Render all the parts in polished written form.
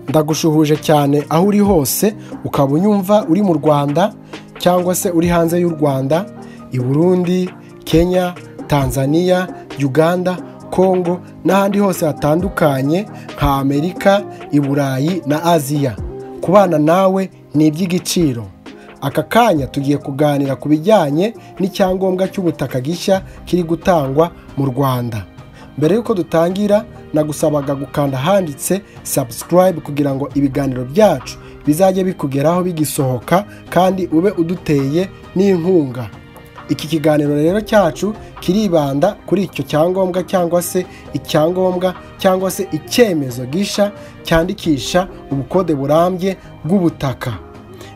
Ndagushuhuje cyane aho uri hose, ukaba unyumva uri mu Rwanda cyangwa se uri hanze y'u Rwanda, i Burundi, Kenya, Tanzania, Uganda, Congo n'ahandi hose hatandukanye nka Amerika, i Burayi na Aziya. Kubana nawe ni iby'igiciro. Aka kanya tugiye kuganira ku bijyanye n'icyangombwa cy'ubutaka gishya kiri gutangwa mu Rwanda. Mbere y'uko dutangira, nagusabaga gukanda handitse subscribe kugira ngo ibiganiro byacu bizajye bikugeraho bigisohoka, kandi ube uduteye n'inkunga. Iki kiganiro rero cyacu kiribanda kuri icyo cyangombwa cyangwa se icyangombwa cyangwa se icyemezo gisha cyandikisha ubukode burambye bw'ubutaka.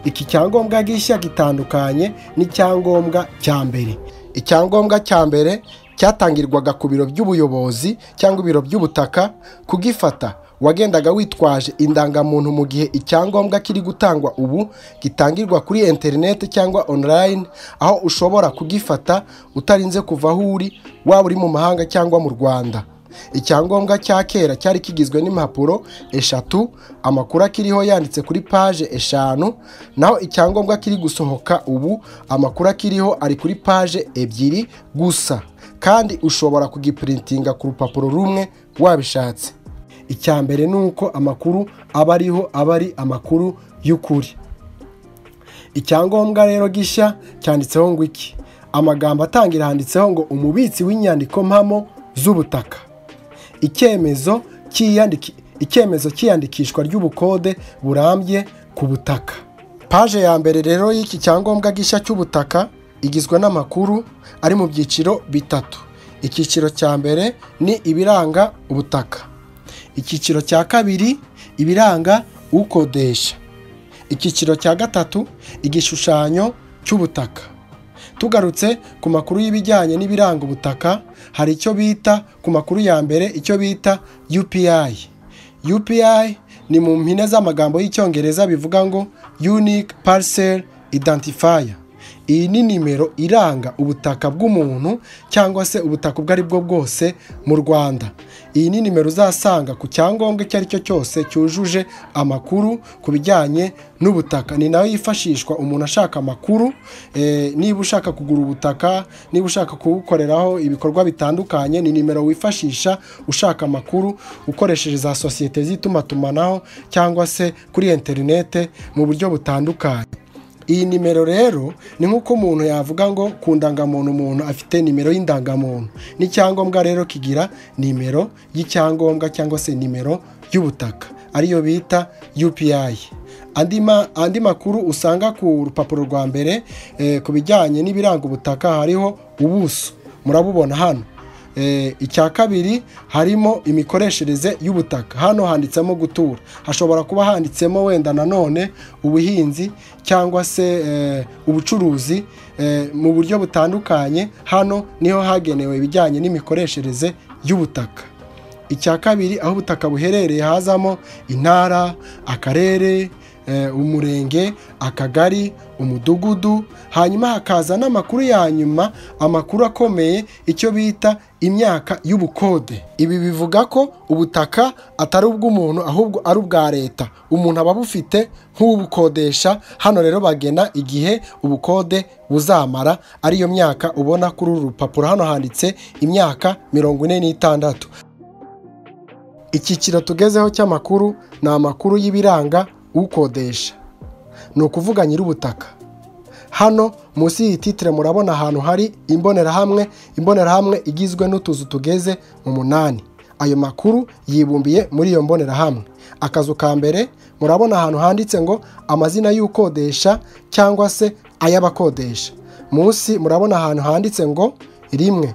Iki cyangombwa gishya gitandukanye n'icyangombwa cya mbere. Icyangombwa cya mbere cyatangirwaga ku biro by'ubuyobozi cyangwa ibiro by'ubutaka. Kugifata wagendaga witwaje indangamuntu, mu gihe icyangombwa kiri gutangwa ubu gitangirwa kuri interineti cyangwa online, aho ushobora kugifata utarinze kuva aho uri, waba uri mu mahanga cyangwa mu Rwanda. Icyangombwa cya kera cyari kigizwe n'impapuro 3, amakuru akiriho yanditse kuri paje 5, naho icyangombwa kiri gusohoka ubu amakuru akiriho ari kuri paje 2 gusa, kandi ushobora kugiprintinga ku rupapuro rumwe wabishatse. Icya mbere ni uko amakuru aba ariho aba ari amakuru y'ukuri. Icyangombwa rero gishya cyanditseho ngo iki? Amagambo atangira handitseho ngo umubitsi w'inyandiko mpamo z'ubutaka. Icyemezo cy'iyandikishwa ry'ubukode burambye ku butaka. Paje ya mbere rero y'iki cyangombwa gishya cy'ubutaka igizwe n'amakuru ari mu byiciro 3. Icyiciro cya mbere ni ibiranga ubutaka. Icyiciro cya kabiri ibiranga ukodesha. Icyiciro cya gatatu igishushanyo cy'ubutaka. Tugarutse ku makuru y'ibijyanye n'ibiranga ubutaka, hari icyo bita ku makuru ya mbere icyo bita UPI. UPI ni mu mpine z'amagambo y'Icyongereza bivuga ngo Unique Parcel Identifier. Iyi ni nimero iranga ubutaka bw'umuntu cyangwa se ubutaka ubwo ari bwo bwose mu Rwanda. Iyi ni nimero uzasanga ku cyangombwa icyo ari cyo cyose cyujuje amakuru ku bijyanye n'ubutaka. Ni nayo yifashishwa umuntu ashaka amakuru, niba ushaka kugura ubutaka, niba ushaka kubukoreraho ibikorwa bitandukanye, ni nimero wifashisha ushaka amakuru ukoresheje za sosiyete z'itumatumanaho cyangwa se kuri interinete mu buryo butandukanye. Iyi nimero rero ni nk'uko umuntu yavuga ngo ku ndangamuntu umuntu afite nimero y'indangamuntu. N'icyangombwa rero kigira nimero y'icyangombwa cyangwa se nimero y'ubutaka, ariyo bita UPI. Andi makuru usanga ku rupapuro rwa mbere ku bijyanye n'ibiranga ubutaka hariho ubuso, murabubona hano. Icya kabiri harimo imikoreshereze y'ubutaka. Hano handitsemo gutura, hashobora kuba handitsemo wenda nanone ubuhinzi cyangwa se ubucuruzi mu buryo butandukanye. Hano niho hagenewe ibijyanye n'imikoreshereze y'ubutaka. Icya kabiri aho ubutaka buherereye hazamo intara, akarere, umurenge, akagari, umudugudu, hanyuma hakaza n'amakuru ya nyuma, amakuru akomeye, icyo bita imyaka y'ubukode. Ibi bivuga ko ubutaka atari ubw'umuntu ahubwo ari ubwa leta. Umuntu aba bufite nk'ubukodesha. Hano rero bagena igihe ubukode buzamara, ariyo myaka ubona kuri uru rupapuro. Hano handitse imyaka 46. Icyiciro tugezeho cy'amakuru ni amakuru y'ibiranga ukodesha, ni ukuvuga nyir'ubutaka. Hano munsi y'iyi titire murabona ahantu hari imbonerahamwe, imbonerahamwe igizwe n'utuzu tugeze mu 8. Ayo makuru yibumbiye muri iyo mbonerahamwe. Akazu ka mbere murabona ahantu handitse ngo amazina y'ukodesha cyangwa se ay'abakodesha. Munsi murabona ahantu handitse ngo 1,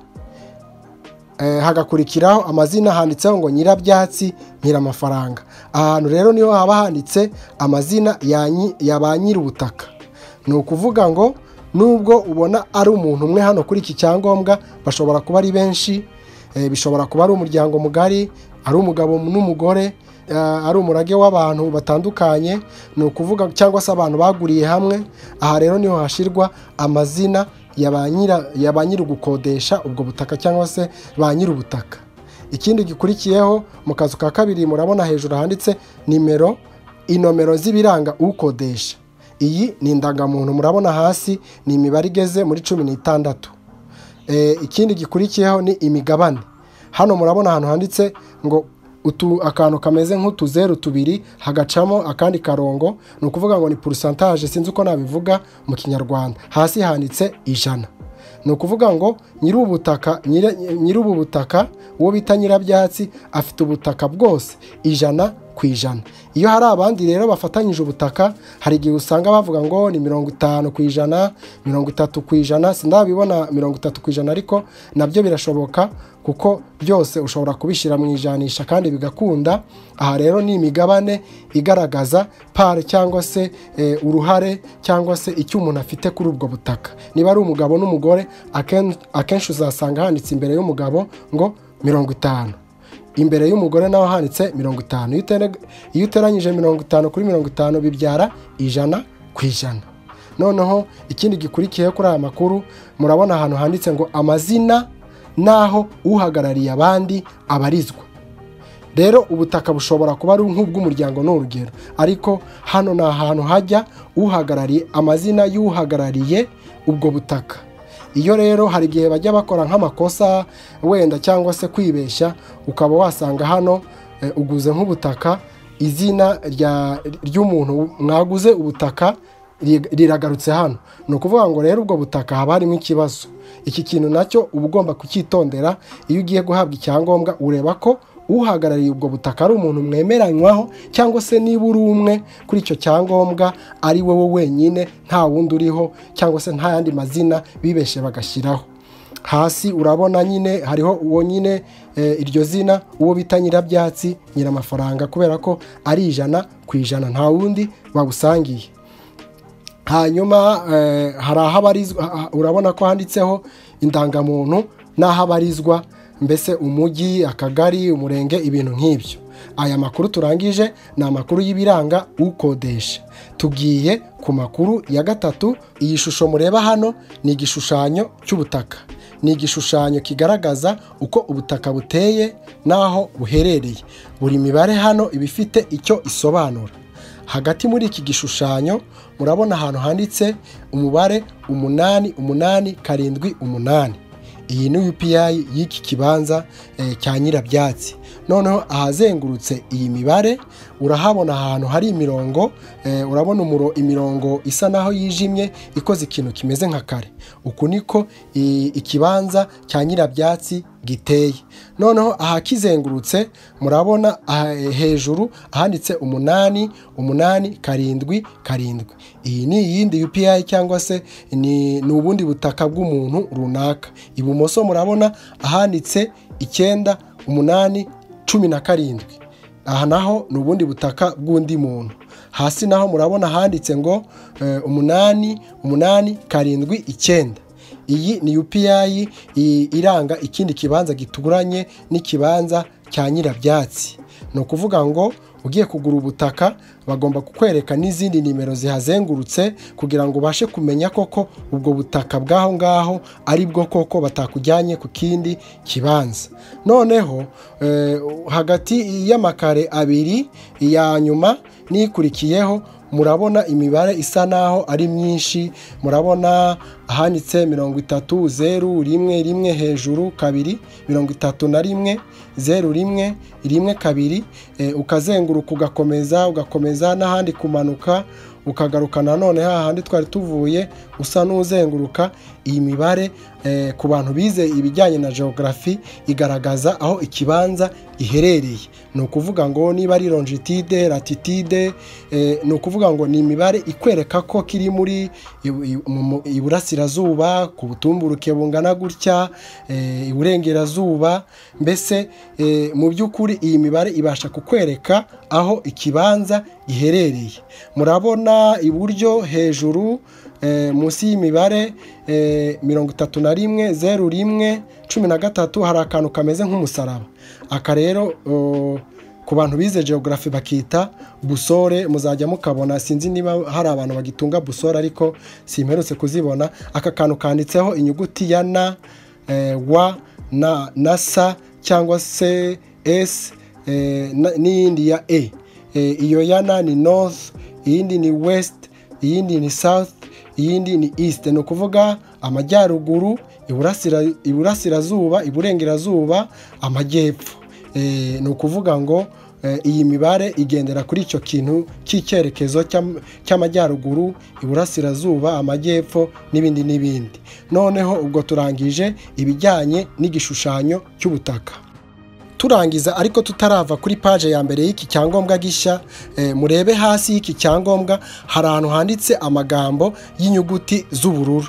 hagakurikiraho amazina handitseho ngo Nyirabyatsi Nyiramafaranga. Ahantu rero niho haba handitse amazina ya ba nyir'ubutaka. Ni ukuvuga ngo nubwo ubona ari umuntu umwe hano kuri iki cyangombwa, bashobora kuba ari benshi, bishobora kuba ari umuryango mugari, ari umugabo n'umugore, ari umurage w'abantu batandukanye, ni ukuvuga cyangwa se abantu baguriye hamwe. Aha rero niho hashirwa amazina ya ba nyir'ugukodesha ubwo butaka cyangwa se ba nyir'ubutaka. Ikindi gikurikiyeho mu kazu ka kabiri murabona hejuru handitse nimero, inomero z'ibiranga ukodesha. Iyi ni indangamuntu, murabona hasi ni imibare igeze muri 16. Ikindi gikurikiyeho ni imigabane. Hano murabona ahantu handitse ngo akantu kameze nk'utuzeru tubiri hagacamo akandi karongo, ni ukuvuga ngo ni pourcentage, sinzi uko nabivuga mu Kinyarwanda. Hasi handitse 100. Ni ukuvuga ngo nyiri ubutaka uwo bita Nyirabyatsi afite ubutaka bwose 100%. Iyo hari abandi rero bafatanyije ubutaka, hari igihe usanga bavuga ngo ni 50%, 30%, sindabibona 30%, ariko nabyo birashoboka kuko byose ushobora kubishyira mu ijanisha kandi bigakunda. Aha rero ni imigabane igaragaza pare cyangwa se uruhare cyangwa se icyo umuntu afite kuri ubwo butaka. Niba ari umugabo n'umugore, akenshi uzasanga handitse imbere y'umugabo ngo 50, imbere y'umugore naho handitse 50. Iyo uteranyije 50 kuri 50 bibyara 100%. Noneho ikindi gikurikiye kuri aya makuru, murabona ahantu handitse ngo amazina naho uhagarariye abandi abarizwa. Rero ubutaka bushobora kuba ari nk'ubw'umuryango ni urugero, ariko hano ni ahantu hajya uhagarariye, amazina y'uhagarariye ubwo butaka. Iyo rero hari igihe bajya bakora nk'amakosa wenda cyangwa se kwibeshya, ukaba wasanga hano uguze nk'ubutaka, izina ry'umuntu mwaguze ubutaka riragarutse hano. Ni ukuvuga ngo rero ubwo butaka haba harimo ikibazo. Iki kintu nacyo uba ugomba kucyitondera. Iyo ugiye guhabwa icyangombwa ureba ko uhagarariye ubwo butaka ari umuntu mwemeranywaho, cyangwa se niba uri umwe kuri icyo cyangombwa ari wowe wenyine, nta wundi uriho, cyangwa se nta yandi mazina bibeshe bagashyiraho. Hasi urabona nyine hariho uwo nyine iryo zina, uwo bita Nyirabyatsi Nyiramafaranga, kubera ko ari 100% nta wundi babusangiye. Hanyuma hari ahabarizwa, urabona ko handitseho indangamuntu n'ahabarizwa, mbese umujyi, akagari, umurenge, ibintu nk'ibyo. Aya makuru turangije ni amakuru y'ibiranga ukodesha. Tugiye ku makuru ya gatatu. Iyi shusho mureba hano ni igishushanyo cy'ubutaka. Ni igishushanyo kigaragaza uko ubutaka buteye n'aho buherereye. Buri mibare hano iba ifite icyo isobanura. Hagati muri iki gishushanyo murabona ahantu handitse umubare 8 8 7 8. Iyi ni UPI y'iki kibanza cya Nyirabyatsi. Noneho ahazengurutse iyi mibare urahabona ahantu hari imirongo, urabona imirongo isa naho yijimye ikoze ikintu kimeze nka kare. Uku niko ikibanza cya Nyirabyatsi giteye. Noneho ahakizengurutse murabona hejuru ahanditse 8 8 7 7. Iyi ni iyindi UPI cyangwa se ni ubundi butaka bw'umuntu runaka. Ibumoso murabona ahanditse 9 8 17. Aha naho ni ubundi butaka bw'undi muntu. Hasi naho murabona handitse ngo 8 8 7 9. Iyi ni UPI iranga ikindi kibanza gituranye n'ikibanza cya Nyirabyatsi. Ni ukuvuga ngo ugiye kugura ubutaka bagomba kukwereka n'izindi nimero zihazengurutse kugira ngo ubashe kumenya koko ubwo butaka bw'aho ngaho ari bwo koko batakujyanye ku kindi kibanza. Noneho hagati y'amakare abiri ya nyuma n'ikurikiyeho murabona imibare isa naho ari myinshi. Murabona ahanditse 30 0 1 1 hejuru 2 31 0 1 1 2, ukazenguruka ugakomeza ugakomeza n'ahandi kumanuka ukagaruka nanone hahandi twari tuvuye usa n'uzenguruka. Iyi mibare ku bantu bize ibijyanye na geography igaragaza aho ikibanza iherereye. Ni ukuvuga ngo niba ari longitude, latitude, ni ukuvuga ngo ni imibare ikwereka ko kiri muri iburasirazuba ku butumburuke bungana gutya, iburengerazuba. Mbese mu by'ukuri iyi mibare ibasha kukwereka aho ikibanza giherereye. Murabona iburyo hejuru munsi y'imibare 31 0 1 13 hari akantu kameze nk'umusaraba. Aka rero ku bantu bize geography bakita busore, muzajya mukabona. Sinzi niba hari abantu bagitunga busore ariko simperutse kuzibona. Aka kantu kanditseho inyuguti ya N, W na S cyangwa se S, n'iyindi ya E. Iyo ya N ni north, iyindi ni west, iyindi ni south, iyindi ni east. Ni ukuvuga amajyaruguru, iburasirazuba, iburengerazuba, amajyepfo. Ni ukuvuga ngo iyi mibare igendera kuri icyo kintu cy'icyerekezo cy'amajyaruguru, iburasirazuba, amajyepfo n'ibindi n'ibindi. Noneho ubwo turangije ibijyanye n'igishushanyo cy'ubutaka. Turangiza ariko tutarava kuri paje ya mbere y'iki cyangombwa gishya, murebe hasi y'iki cyangombwa hari ahantu handitse amagambo y'inyuguti z'ubururu.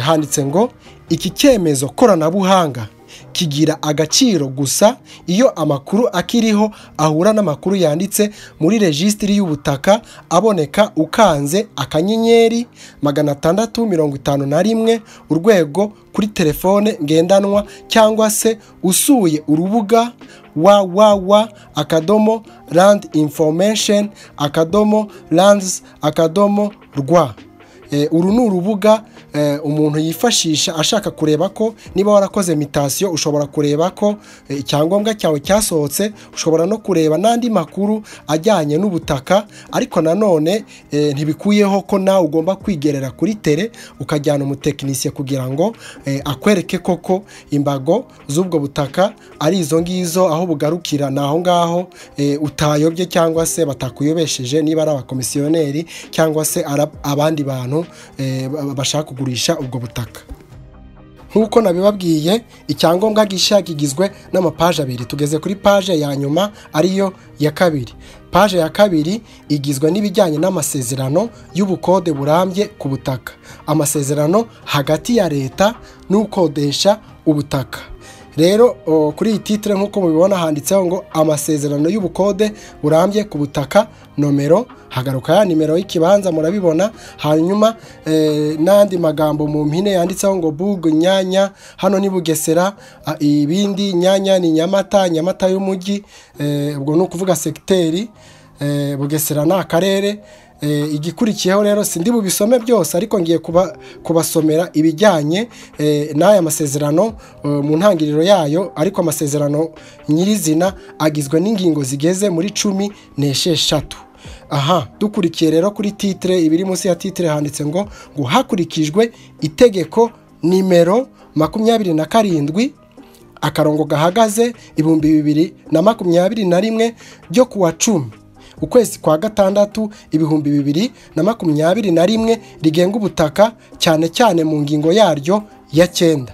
Handitse ngo iki cyemezo koranabuhanga kigira agaciro gusa iyo amakuru akiriho ahura n'amakuru yanditse muri registry y'ubutaka aboneka ukanze akanyenyeri 651 urwego kuri telefone ngendanwa cyangwa se usuye urubuga www.landinformation.lands.rwa. Uru ni urubuga umuntu yifashisha ashaka kureba ko niba warakoze mutation, ushobora kureba ko icyangombwa cyawe cyasohotse, ushobora no kureba n'andi makuru ajyanye n'ubutaka. Ariko nanone ntibikuyeho ko nawe ugomba kwigerera kuri tele ukajyana umutekinisiye kugira ngo akwereke koko imbago z'ubwo butaka ari izo ngizo, aho bugarukira naho ngaho, utayobye cyangwa se batakuyobesheje, niba ari abakomisiyoneri cyangwa se abandi bantu bashaka kugurisha ubwo butaka. Nkuko nabibabwiye, icyangombwa gishya kigizwe n'amapaje abiri. Tugeze kuri paje ya nyuma ariyo ya kabiri. Paje ya kabiri igizwe n'ibijyanye n'amasezerano y'ubukode burambye ku butaka, amasezerano hagati ya leta n'ukodesha ubutaka. Rero kuri iyi titre nkuko mubibona handitseho ngo amasezerano y'ubukode burambye ku butaka nomero, hagaruka ya nimero y'ikibanza murabibona, hanyuma n'andi magambo mu mpine yanditseho ngo Bug Nyanya, hano ni Bugesera, ibindi Nyanya ni Nyamata, Nyamata y'umujyi, ubwo ni ukuvuga sekiteri, Bugesera ni akarere. Igikurikiyeho rero sindi bubisome byose, ariko ngiye kubasomera ibijyanye n'aya masezerano mu ntangiriro yayo. Ariko amasezerano nyirizina agizwe n'ingingo zigeze muri 16. Aha dukurikiye rero kuri titre, ibiri munsi ya titre handitse ngo hakurikijwe itegeko nimero 27 akarongo gahagaze 2021 ryo kuwa 10 ukwezi kwa gatandatu 2021 rigenga ubutaka cyane cyane mu ngingo yaryo ya 9.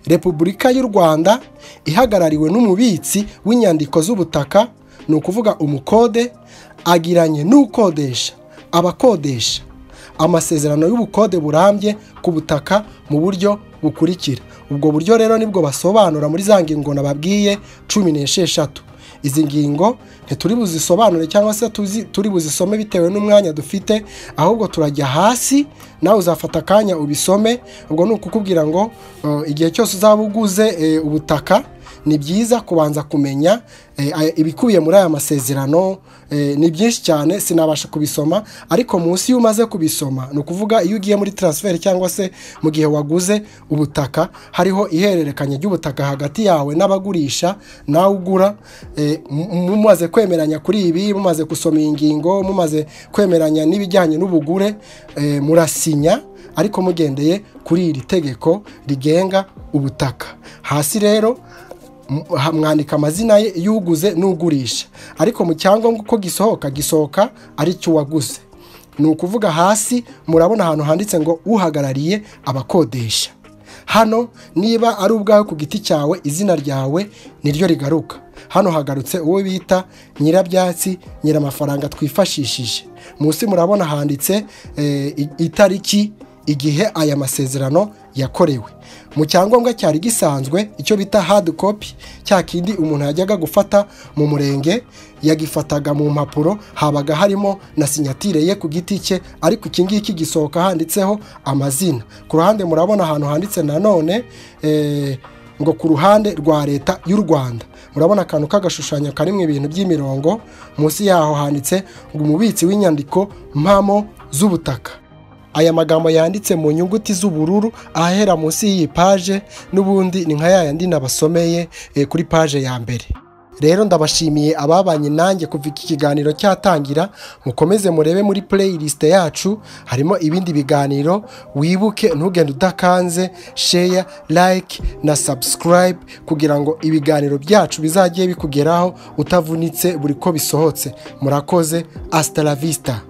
Repubulika y'u Rwanda ihagarariwe n'umubitsi w'inyandiko z'ubutaka, ni ukuvuga umukode, agiranye n'ukodesha, abakodesha amasezerano y'ubukode burambye ku butaka mu buryo bukurikira. Ubwo buryo rero nibwo basobanura muri za ngingo nababwiye 16. Izi ngingo ntituri buzisobanure cyangwa se turi buzisome bitewe n'umwanya dufite, ahubwo turajya hasi nawe uzafata akanya ubisome. Ubwo ni ukukubwira ngo igihe cyose uzaba uguze ubutaka ni byiza kubanza kumenya ibikubiye muri aya masezerano. Ni byinshi cyane sinabasha kubisoma, ariko munsi iyo umaze kubisoma, ni ukuvuga iyo ugiye muri transfer cyangwa se mu gihe waguze ubutaka, hariho ihererekanya ry'ubutaka hagati yawe n'abagurisha nawe ugura. Mumaze kwemeranya kuri ibi, mumaze gusoma iyi ngingo, mumaze kwemeranya n'ibijyanye n'ubugure, murasinya ariko mugendeye kuri iri tegeko rigenga ubutaka. Hasi rero mwandika amazina ye y'uguze n'ugurisha, ariko mu cyangombwa uko gisohoka ari cyo waguze. Ni ukuvuga hasi murabona ahantu handitse ngo uhagarariye abakodesha. Hano niba ari ubwawe ku giti cyawe, izina ryawe niryo rigaruka. Hano hagarutse uwo bita Nyirabyatsi Nyiramafaranga twifashishije. Munsi murabona handitse itariki igihe aya masezerano yakorewe. Mu cyangombwa cyari gisanzwe icyo bita hard copy, cya kindi umuntu yajyaga gufata mu murenge yagifataga mu mpapuro, habaga harimo na sinyatire ye ku giti cye, ariko iki ngiki gisohoka handitseho amazina. Ku ruhande murabona ahantu handitse nanone ngo ku ruhande rwa leta y'u Rwanda. Murabona akantu k'agashushanyo karimo ibintu by'imirongo, munsi yaho handitse ngo umubitsi w'inyandiko mpamo z'ubutaka. Aya magambo yanditse mu nyuguti z'ubururu ahera munsi y'iyi paje n'ubundi ni nka yayandi nabasomeye kuri paje ya mbere. Rero ndabashimiye ababanye nanjye kuva iki kiganiro cyatangira. Mukomeze murebe muri playlist yacu, harimo ibindi biganiro. Wibuke ntugende udakanze share, like na subscribe kugira ngo ibiganiro byacu bizajye bikugeraho utavunitse buri ko bisohotse. Murakoze, hasta la vista.